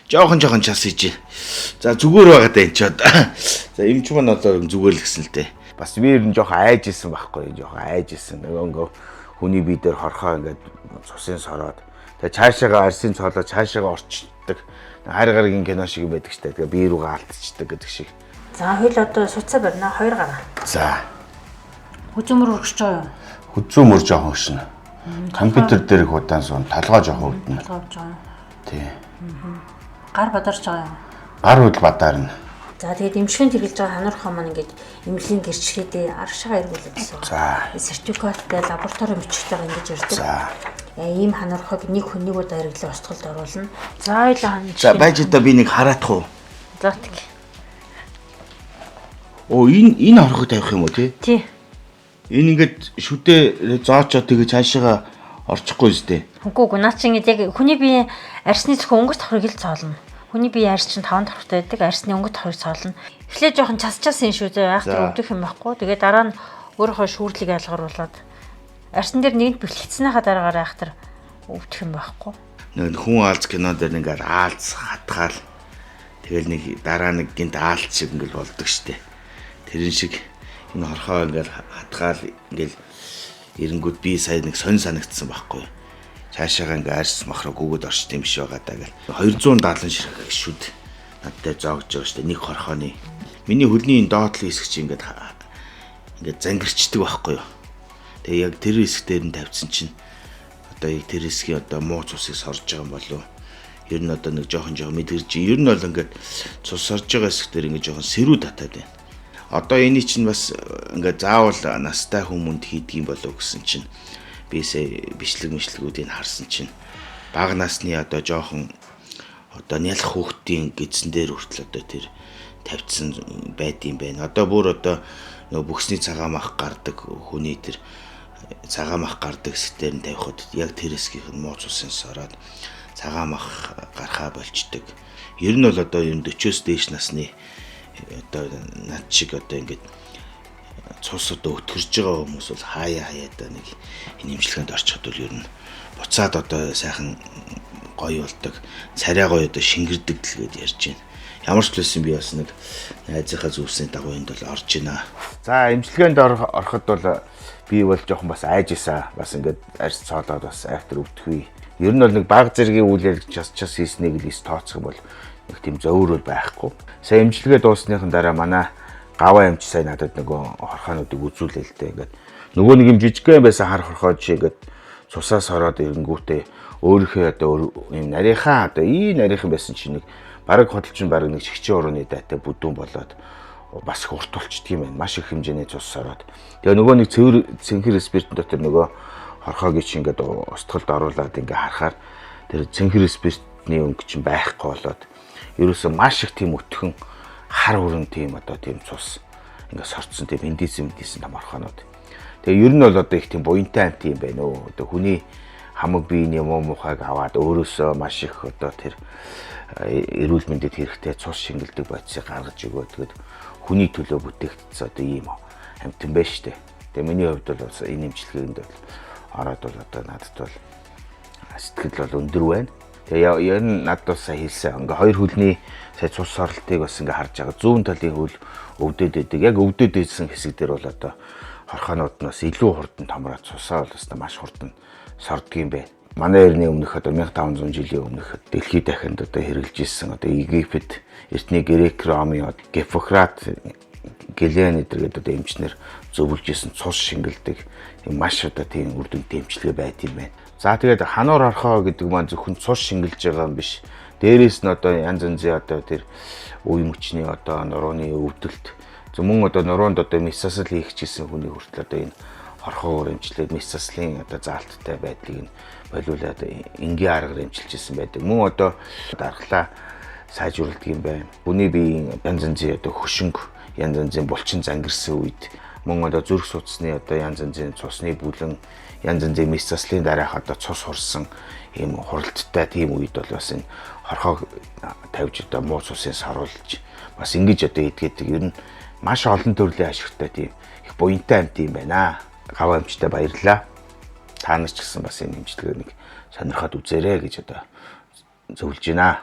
Жохон жохон час хийж. За, зүгээр байгаа даа энэ ч одоо. За, эмч маань одоо зүгээр л гэсэн л дээ. Бас би ер нь жоохон айж исэн байхгүй, жоохон айж исэн. Нөгөө ингээ хүний бие дээр хорхоо ингээд цусын сороод, тэгээ цаашаага арсын цоолоо цаашаага орчдөг. Хайр гарагийн кино шиг байдаг штэ. Тэгээ бие рүүгээ алдчихдаг гэдэг шиг. За, хоёул одоо суцаа барина, хоёр гараа. За. Хүзүүмөр өргөж байгаа юу? Хүзүүмөр жоохон хөшнө. Компьютер дээр их удаан суун, толгой жоохон өвдөнө. Толгой өвж байгаа юу? Тий. Гар бадарч байгаа юу? Гар үл бадаарна. За, тэгээд эмчилгээнд хэрэглэж байгаа хануурхаа маань ингээд эмнэлгийн гэрчлэгээдээ аргашаа эргүүлээд гэсэн. За. Сертификаттай, лаборатори бичгтэйгээ ингэж ирдэг. За. Ийм хануурхаг нэг хүн нэг удаа хэрэглээ устгалд оруулна. За, хоёлаа хан. За, байж одоо би нэг хараадах уу? За, тэг. Оо, энэ хорхог тавих юм уу, тий? Тий. Энэ ингээд шүдэ зоочоо, тэгээ цаашаага орчихгүй үстэй. Үгүй үгүй, наа чи ингээд яг хүний биеийн арсны зөвхөн өнгө давхрыг л цоолно. Хүний биеийн арс чинь 5 давхартай байдаг. Арсны өнгө давхрыг цоолно. Эхлээд жоохон час час юм шүү дээ. Айхтар өвдөх юм байхгүй. Тэгээ дараа нь өөрийнхөө шүүрлийг ялгаруулад арсан дээр нэгэнт бэлтгэцснийхаа дараагаар айхтар өвдөх юм байхгүй. Нэг хүн аалз кино дээр нэг аалз хатгаал, тэгэл нэг дараа нэг гинт аалз шиг ингээл болдог штэ. Тэрэн шиг энэ хорхоо ингээл хатгаал, ингээл эренгүүд би сая нэг сонь санагдсан байхгүй. Цаашаага ингээ арьс махраа гүгэд орчт юм биш байгаа даа гэл. 270 ширхэг шүд надтай зоогж байгаа штэ, нэг хорхооны. Миний хөлний энэ доотлын хэсэг чинь ингээд ингээд зангирчдаг байхгүй юу. Тэгээ яг тэр хэсэг дээр нь тавьсан чинь одоо яг тэр хэсгийн одоо муу цусыг сорж байгаа юм болов. Ер нь одоо нэг жоохон жоохон мэдгэрж, ер нь бол ингээд цус сорж байгаа хэсэг дээр ингээд жоохон сэрүү татаад байна. Одоо эний чинь бас ингээд заавал настай хүмүүнд хийдэг юм болов гэсэн чинь би сая бичлэг мишлгүүдийг харсан чинь бага насны одоо жоохон одоо нялх хүүхдийн гидсэн дээр хүртэл одоо тэр тавьчихсан байд юм байна. Одоо бүр одоо нөгөө бүхсний цагаан мах гардаг хүний тэр цагаан мах гардаг хэсгээр нь тавихад яг тэр хэсгийнх нь муу цусын сороод цагаан мах гарахаа болчдөг. Ер нь бол одоо ер нь 40-оос дээш насны одоо над шиг одоо ингээд цус одоо өтгөрж байгаа хүмүүс бол хаяа хаяада нэг энэ эмчилгээнд орчиход бол ер нь буцаад одоо сайхан гоё болдог. Царай гоё одоо шингэрдэг л гээд ярьж байна. Ямар ч байсан би бас нэг найзынхаа зөвсний дагуу энд бол орж байна. За, эмчилгээнд ороход бол би бол жоохон бас айж исэн. Бас ингээд арьс цоолоод бас айхтар өвдөх. Ер нь бол нэг баг зэргийн үйл яриг час час хийснийг л ис тооцох юм бол нэг тийм зөөврөл байхгүй. Сая эмчилгээ дуусныхан дараа манай гаваа эмч сая надад нөгөө хорхоонуудыг үзүүлээ л дээ. Ингээд нөгөө нэг юм жижигхэн байсан хар хорхоо жишээ ингээд цусаа сороод ирэнгүүтээ өөрийнхөө одоо юм нарийнхаа одоо ий нарийнхан байсан чинь нэг бараг хөдөлчин бараг нэг шигчэн урууны дайтай бүдүүн болоод бас их урт болчдөг юм байна. Маш их хэмжээний цус сороод. Тэгээ нөгөө нэг цэвэр цэнхэр спиртэн дотор нөгөө хорхоог чинь ингээд устгалд оруулаад ингээд харахаар тэр цэнхэр спиртний өнгө чинь байхгүй болоод ерөөсөө маш их тийм өтгөн хар өрөн тийм одоо тийм цус ингээд сорцсон тийм индизм индизм том орхоонууд. Тэгээ ер нь бол одоо их тийм буянтай амт юм байна өө. Одоо хүний хамаг биений муу мухайг аваад өөрөөсөө маш их одоо тэр эрүүл мэндэд хэрэгтэй цус шингэлдэг бодисыг гаргаж өгөөд, тэгэд хүний төлөө бүтээгдсэн одоо ийм амтан байна штэ. Тэгээ миний хувьд бол бас энэ эмчилгээнд бол ороод бол одоо надад бол сэтгэл бол өндөр байна. Тэгээ ер нь надад бас сая хэлсэн. Ингээ хоёр хөлний сая цус соролтыг бас ингээ харж байгаа. Зүүн талын хөл өвдөд байдаг. Яг өвдөд байсан хэсэг дээр бол одоо хорхоонууд нь бас илүү хурдан томроод цусаа бол бас маш хурдан сордог юм байна. Манай эртний өмнөх одоо 1500 жилийн өмнөх дэлхийд дахинд одоо хэрэглэж ирсэн одоо Египет, эртний Грек, Ромын Гиппократ, Гэлен эдэр гэдэг одоо эмчнэр зөвлөж исэн цус шингэлдэг маш одоо тийм үр дүнтэй эмчилгээ байт юм байна. За, тэгээд хануур хорхоо гэдэг маань зөвхөн цус шингэлж байгаа юм биш. Дээрээс нь одоо янз янзын одоо тэр үе мөчний одоо нурууны өвдөлт, мөн одоо нуруунд одоо мэс засал хийх гэсэн хүний хүртэл одоо энэ хорхоогоор эмчлээд мэс заслын одоо заалттай байдлыг нь болиулаад энгийн аргаар эмчилж исэн байдаг. Мөн одоо дархлаа сайжруулдаг юм байна. Хүний биеийн янз янзын одоо хөшөнг, янз янзын булчин зангирсан үед, мөн одоо зүрх судасны одоо янз янзын цусны бүлэн, янз янзын мэс заслын дараах одоо цус хурсан ийм хуралдтай тийм үед бол бас энэ хорхоог тавьж одоо муу цусыг саруулж бас ингэж одоо идгээдэг. Ер нь маш олон төрлийн ашигтай тийм их буянтай амт юм байна. Гаваа эмчтэй баярлалаа. Та нар ч гэсэн бас энэ эмчилгээг нэг сонирхоод үзээрэй гэж одоо зөвлөж байна.